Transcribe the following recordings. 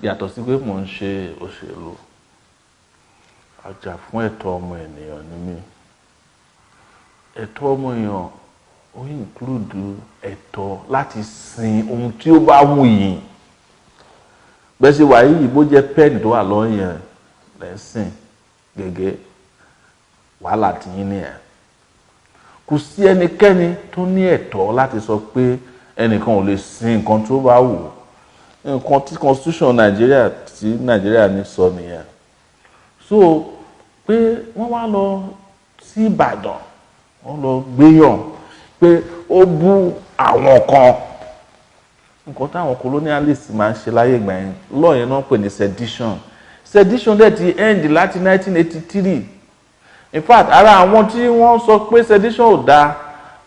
Yàtọ̀ sí pé mò ń ṣe òṣèlú, ajà fún ẹ̀tọ́ ọmọ ènìyàn ni mí. Ẹ̀tọ́ ọmọ èèyàn ó include ẹ̀tọ́ láti sin ohun tí ó bá wù yín. Bẹ́ẹ̀ ṣe wà yìí, bó jẹ́ pen tó wà lọ́yìn lẹ́sìn gẹ́gẹ́, wàhálà tìyín nìyẹn. Kò sí ẹnikẹ́ni tó ní ẹ̀tọ́ láti sọ pé ẹnìkan ò lè sin nǹkan tó bá wù. Nǹkan tí constitution Nàìjíríà tí Nàìjíríà ní sọ nìyẹn. So pé wọ́n wá lọ sí Ìbàdàn, wọ́n lọ gbéyàn pé ó bú àwọn kan, nǹkan táwọn colonialists máa ń ṣe láyé ìgbà yẹn law yẹn náà pè ní sedition. Sedition dẹ̀ ti end láti 1983. In fact, ara àwọn tí wọ́n sọ pé sedition ò dáa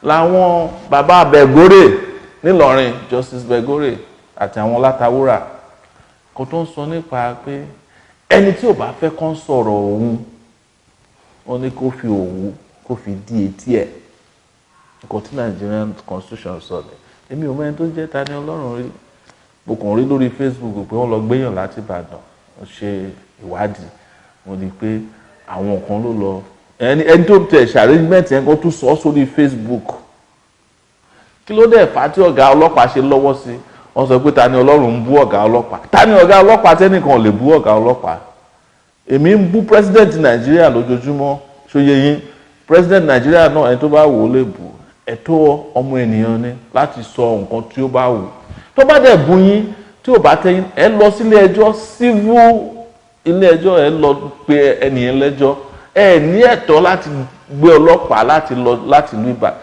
làwọn bàbá Belgore nílọrin, Justice Belgore àti àwọn Látàwúrà kò tó ń sọ nípa pé ẹni tí ò bá fẹ́ kán sọ̀rọ̀ òun, wọ́n ní kó fi òwú kó fi dí etí ẹ̀. Nǹkan tí Nigerian constitution sọ ni. Èmi ò mọ ẹni tó jẹ́ Tani Ọlọ́run rí. Mo kàn rí lórí Facebook pé wọ́n lọ gbéyàn láti Ìbàdàn. Wọ́n ṣe ìwádìí, wọ́n rí pé àwọn kan ló lọ. Ẹni tó tẹ̀ ṣe arrangement yẹn kó tún sọ sórí Facebook. Kí ló dé fà á tí ọ̀gá ọlọ́pàá ṣe lọ́wọ́ sí? Wọ́n sọ pé Tani Ọlọ́run ń bú ọ̀gá ọlọ́pàá. Tani ọ̀gá ọlọ́pàá tẹ́nìkan ò lè bú ọ̀gá ọlọ́pàá? Èmi ń bú president Nàìjíríà lójoojúmọ́, ṣóyè yín? President Nàìjíríà náà, ẹni tó bá wò ó lè bú. Ẹ̀tọ́ ọmọ ènìyàn ni láti sọ nǹkan tí ó bá wù. Tó bá dẹ̀ bú yín, tí ò bá tẹ́yìn, ẹ lọ sílé ẹjọ́, civil ilé ẹjọ́, ẹ lọ pe ẹnìyẹn lẹ́jọ́. Ẹ ní ẹ̀tọ́ láti gbé ọlọ́pàá láti lọ láti ìlú Ìbàdàn,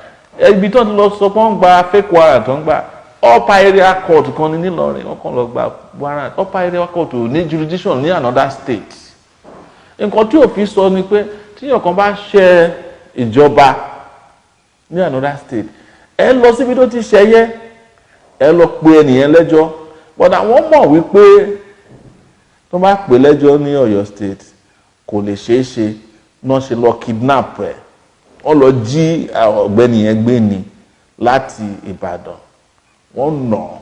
ibi tó ti lọ sọ pé wọ́n gba fake warrant tó ń gbà. Upper Area Court kan ní nílọrin, wọ́n kàn lọ gba warrant. Upper Area Court ò ní jurisdiction ní another state. Nǹkan tí òfin sọ ni pé tíyàn kan bá ṣe ìjọba ní another state, ẹ lọ síbi tó ti ṣẹyẹ, ẹ lọ pe ẹnìyẹn lẹ́jọ́. But àwọn mọ̀ wípé tó bá pè lẹ́jọ́ ní Ọ̀yọ́ State, kò lè ṣeé ṣe náà ṣe lọ kidnap ẹ̀. Wọ́n lọ jí ọ̀gbẹ́ni yẹn gbé ni láti Ìbàdàn. Wọ́n nà án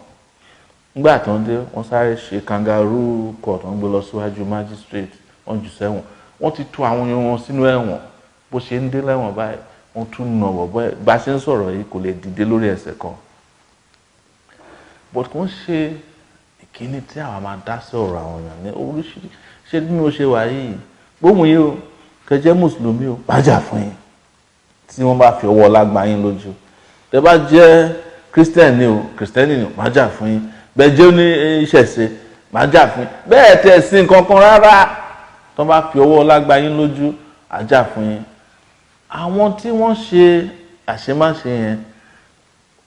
nígbà tó ń dé. Wọ́n sáré ṣe kangaroo court, wọ́n gbé lọ síwájú magistrate, wọ́n jù sẹ́wọ̀n. Wọ́n ti tú àwọn èèyàn wọn sínú ẹ̀wọ̀n. Bó ṣe ń dé lẹ́wọ̀n báyìí, wọ́n tún nà bọ̀bọ́ ẹ̀. Bá ṣe ń sọ̀rọ̀ yìí, kò lè dìde lórí ẹsẹ̀ kan. But kò ń ṣe ìkíní tí àwa máa dá sí ọ̀rọ̀ àwọn èèyàn ní oríṣiríṣi. Ṣé bí mo ṣe wà yìí, gbóhùn yìí o, kẹjẹ mùsùlùmí o, bá jà fún yín tí wọ́n bá fi ọwọ́ ọlá gbá yín lójú. Tẹ́ bá jẹ́ Christian ni o, Christian ni o, má jà fún yín. Bẹ́ẹ̀ jẹ́ ní ìṣẹ̀ṣe, má jà fún yín. Bẹ́ẹ̀ tẹ̀ sí nǹkan kan rárá, tó bá fi ọwọ́ ọlá gbá yín lójú, á jà fún yín. Àwọn tí wọ́n ṣe àṣemáṣe yẹn,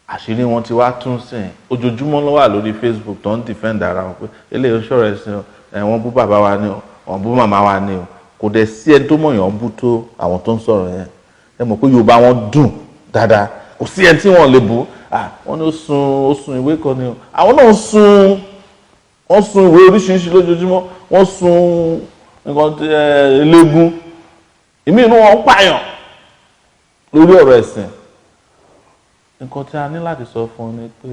àṣírí wọn ti wá tún sìn. Ojoojúmọ́ ló wà lórí Facebook tó ń defend ara wọn pé eléyìí ó ṣọ̀rọ̀ ẹ̀sìn o, ẹ̀ wọ́n bú bàbá wa ni o, wọ́n bú màmá wa ni o. Kò dẹ̀ sí ẹni tó mọ̀yàn bú tó àwọn tó ń sọ̀rọ̀ yẹn. Ẹ mọ̀ pé Yorùbá wọn dùn dáadáa. Kò sí ẹni tí wọ́n lè bú. Wọ́n ní ó sun ìwé kan ni o. Àwọn náà sun, wọ́n sun ìwé oríṣiríṣi lójoojúmọ́. Wọ́n sun nǹkan eléégún ìmí inú wọn pààyàn lórí ọ̀rọ̀ ẹ̀sìn. Nǹkan tí a ní láti sọ fún ọ ni pé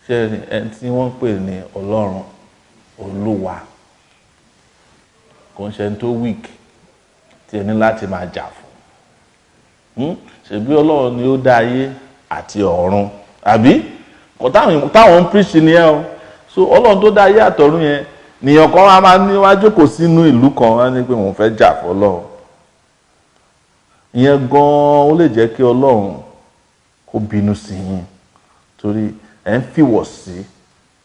ṣé ẹni tí wọ́n ń pè ní Ọlọ́run Olúwa kò ń ṣe ẹni tó weak tí ẹ ní láti máa jà fún. Ṣebí Ọlọ́run ni ó dá ayé àti ọ̀run, àbí? Kò táwọn ń preach nìyẹn o. So Ọlọ́run tó dá ayé àtọ̀run yẹn nìyẹn kan wá máa ní wá jókòó sínú ìlú kan, wá ní pé òun fẹ́ jà fọlọ́run ìyẹn gan-an. Ó lè jẹ́ kí Ọlọ́run kó bínú sí yín, torí ẹ̀ ń fìwọ̀ sí,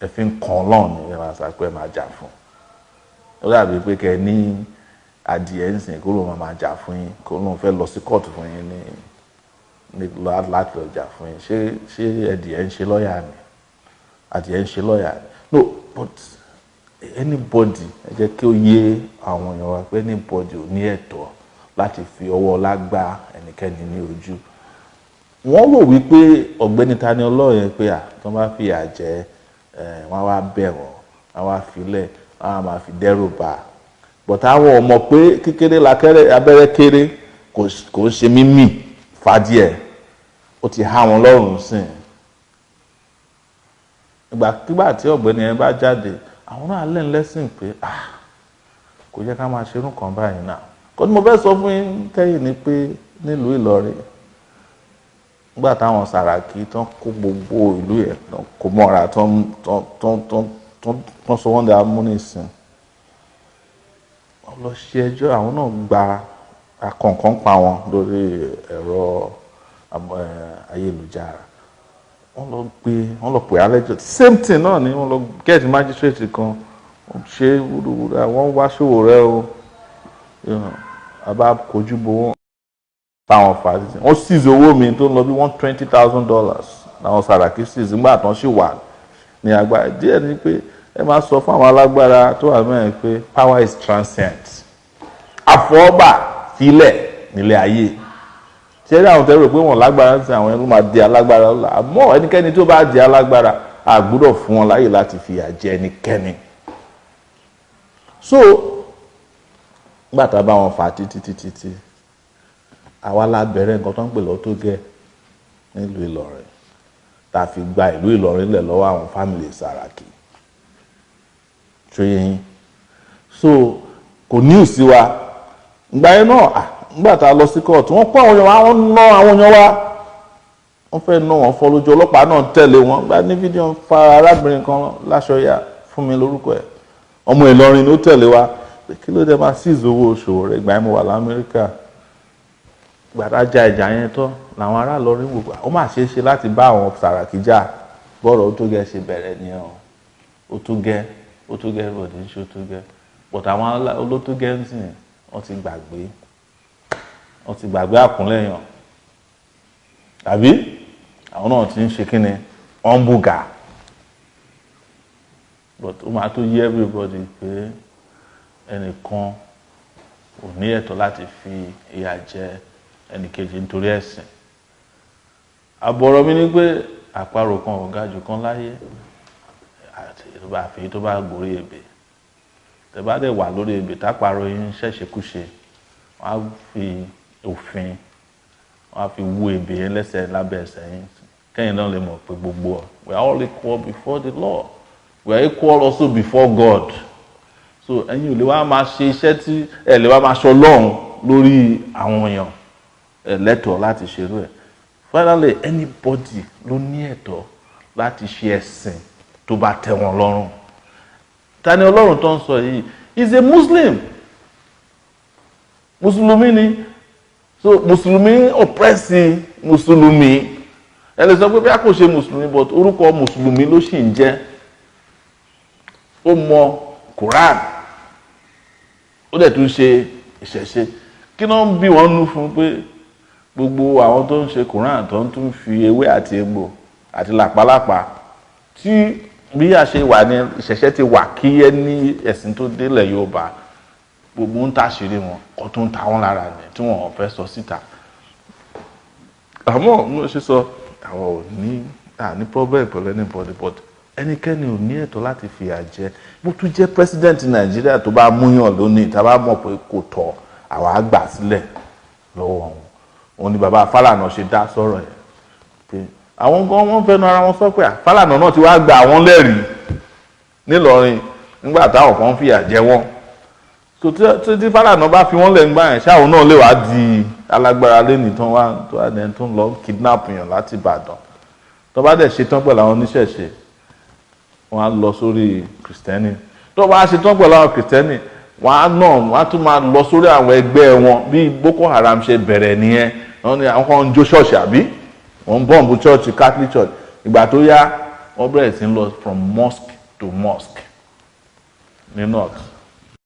ẹ̀ fi ń kan Ọlọ́run ní ẹ̀ máa sọ pé ẹ máa jà fún. Ó dàbí pé kẹ́ ẹ ní adìẹ ń sìn, kó lóun máa jà fún yín, kó lóun fẹ́ lọ sí kóòtù fún yín ní láti lọ jà fún yín. Ṣé adìẹ ń ṣe lọ́ọ̀yà ni? Adìẹ ń ṣe lọ́ọ̀yà ni? No, but anybody, ẹ jẹ́ kí ó yé àwọn èèyàn wa pé anybody ò ní ẹ̀tọ́ láti fi ọwọ́ ọlá gbá ẹnikẹ́ni ní ojú. Wọ́n rò wípé ọ̀gbẹ́ni Tani Olohun yẹn pé à tó bá fìyà jẹ ẹ, wọ́n wá bẹ̀ wọ́n, wọ́n wá filẹ̀, wọ́n á máa fi dẹ́rù bà. But àwọn ọmọ pé kékeré lakẹ́rẹ́ abẹ́rẹ́ kéré, kò ń ṣe mímì fàdíẹ̀, ó ti há wọn lọ́rùn sìn. Ìgbàkigbà tí ọ̀gbẹ́ni yẹn bá jáde, Àwọn náà learn lesson pé, ah, kò yẹ ká máa ṣerú kan báyìí náà. Kó tí mo fẹ́ sọ fún yín kẹ́yìn ni pé nílùú Ìlọrin, nígbà táwọn Sàràkí tán kó gbogbo ìlú yẹn, tán kó mọ́ra, tán tán tán tán tán tán sọ wọ́n di amúnisìn, wọ́n lọ ṣe ẹjọ́. Àwọn náà gba akọ̀ǹkan pa wọn lórí ẹ̀rọ ayélujára. Wọ́n lọ gbé, wọ́n lọ pè á lẹ́jọ́. Same thing náà ni wọ́n lọ get magistrate kan, wọ́n ṣe wúruwúru, àwọn wá Sowore o, àbá kojú bo wọn, táwọn fà á títí wọ́n seize owó mi tó ń lọ bí $120,000 làwọn Sàràkí seize nígbà tán sì wà ní agbára díẹ̀. Ni pé ẹ máa sọ fún àwọn alágbára tó wà mẹ́rin pé power is transient. Àfọwọ́bà sílẹ̀ nílé ayé. Ṣé ẹ rí àwọn tẹ́lẹ̀ pé wọ́n lágbára ń sin àwọn ẹni máa di alágbára lọ́la? Àmọ́ ẹnikẹ́ni tó bá di alágbára, a gbọ́dọ̀ fún wọn láyè láti fìyà jẹ ẹnikẹ́ni. So nígbà tá a bá wọn fà títí títí tí àwa la bẹ̀rẹ̀ nǹkan tó ń pè lọ́tọ́gẹ́ nílùú Ìlọrin, tá a fi gba ìlú Ìlọrin lẹ̀ lọ́wọ́ àwọn family Sàràkí tó yẹ yín. So kò ní sí wa ìgbà yẹn náà. Nígbà tá a lọ sí kóòtù, wọ́n kó àwọn èèyàn wa, wọ́n ná àwọn èèyàn wa, wọ́n fẹ́ ná wọn fọ́ lójú. Ọlọ́pàá náà tẹ̀lé wọn gba ní fídíò ń fa arábìnrin kan láṣọ ya fún mi lórúkọ ẹ̀, ọmọ Ìlọrin ló tẹ̀lé wa. Kí ló dé máa seize owó Sowore? Ìgbà yẹn mo wà l'Amẹ́ríkà. Gbàtà ja ìjà yẹn tán làwọn ará Ìlọrin wò ó mà ṣeé ṣe láti bá àwọn Sàràkí jà. Bọ́ọ̀rọ̀ ó tó gẹ́ ṣe bẹ̀rẹ̀ nìyẹn o. Ó tó gẹ́, ó tó gẹ́, bọ̀dé ń ṣe ó tó gẹ́, but àwọn olótógẹ́ ń sìn, wọ́n ti gbàgbé, wọ́n ti gbàgbé àkúnlẹ̀yàn, àbí àwọn náà ti ń ṣe kí ni, wọ́n ń bùgà. But ó máa tó yé everybody pé ẹnìkan ò ní ẹ̀tọ́ láti fi ìyà jẹ ẹnìkejì nítorí ẹ̀sìn. Àbọ̀rọ̀ mi ni pé àparò kan ò ga jù kan láyé, àti tó bá fi tó bá gorí ebè. Tẹ́ bá dẹ̀ wà lórí ebè, táparò yín ṣẹ̀ṣẹ̀kúṣe, wọ́n á fi òfin, wọ́n á fi wú ebè yẹn lẹ́sẹ̀ lábẹ́ ẹsẹ̀ yín, kẹ́yìn náà lè mọ̀ pé gbogbo, we are all equal before the law, we are equal also before God. So ẹ̀yin ò lè wá máa ṣe iṣẹ́ tí ẹ lè wá máa ṣọ lọ́hùn lórí àwọn èèyàn. Ẹ lẹ́tọ̀ọ́ láti ṣerú ẹ̀. Finally, anybody ló ní ẹ̀tọ́ láti ṣe ẹ̀sìn tó bá tẹ́ wọn lọ́rùn. Ta ni Ọlọ́run tó ń sọ yìí is a Muslim. Mùsùlùmí ni. So mùsùlùmí oppress mùsùlùmí. Ẹ lè sọ pé bí a kò ṣe mùsùlùmí, but orúkọ mùsùlùmí ló sì ń jẹ́. Ó mọ Quran, ó dẹ̀ tún ṣe ìṣẹ̀ṣe. Kí ló ń bí wọn nú fún pé gbogbo àwọn tó ń ṣe Quran, tó ń tún fi ewé àti egbò àti làpálàpá tí bí a ṣe wà ní ìṣẹ̀ṣẹ̀ ti wà kí ẹ ní ẹ̀sìn tó délẹ̀ Yorùbá, gbogbo ń tàṣírí wọn kó tó ń ta wọn lára ní tí wọn ò fẹ́ sọ síta? Àmọ́ mo ṣe sọ, àwọn ò ní à ní problem pẹ̀lú anybody, but ẹnikẹ́ni ò ní ẹ̀tọ́ láti fìyà jẹ. Bó tún jẹ́ president Nàìjíríà, tó bá múyàn lónìí, tá a bá mọ̀ pé kò tọ́, àwa á gbà sílẹ̀ lọ́wọ́ wọn. Òun ni bàbá Fálànà ṣe dá sọ̀rọ̀ yẹn pé àwọn gan wọ́n fẹ́nu ara wọn sọ pé Fálànà náà ti wá gba àwọn lẹ́rìí nílọrin nígbà táwọn kan fìyà jẹ wọ́n. So tí Fálànà bá fi wọ́n lẹ̀ ńgbà yẹn, ṣáwọn náà lè wá di alágbára lẹ́nìí tán wá tó wá dẹni tó ń lọ kidnap yàn láti Ìbàdàn? Tó bá dẹ̀ ṣetán pẹ̀lú àwọn oníṣẹ̀ṣe, wọ́n á lọ sórí kìrìsìtẹ́nì. Tó bá ṣetán pẹ̀lú àwọn kìrìsìtẹ́nì, wọ́n á náà wọ́n á tún máa lọ sórí àwọn ẹgbẹ́ wọn. Bí Boko Haram ṣe bẹ̀rẹ̀ nìyẹn. Wọ́n ní àwọn kan ń jó ṣọ́ọ̀ṣì, àbí wọ́n ń bomb church, Catholic Church. Ìgbà tó yá, wọ́n bẹ̀rẹ̀ sí ń lọ from mosque to mosque ní north.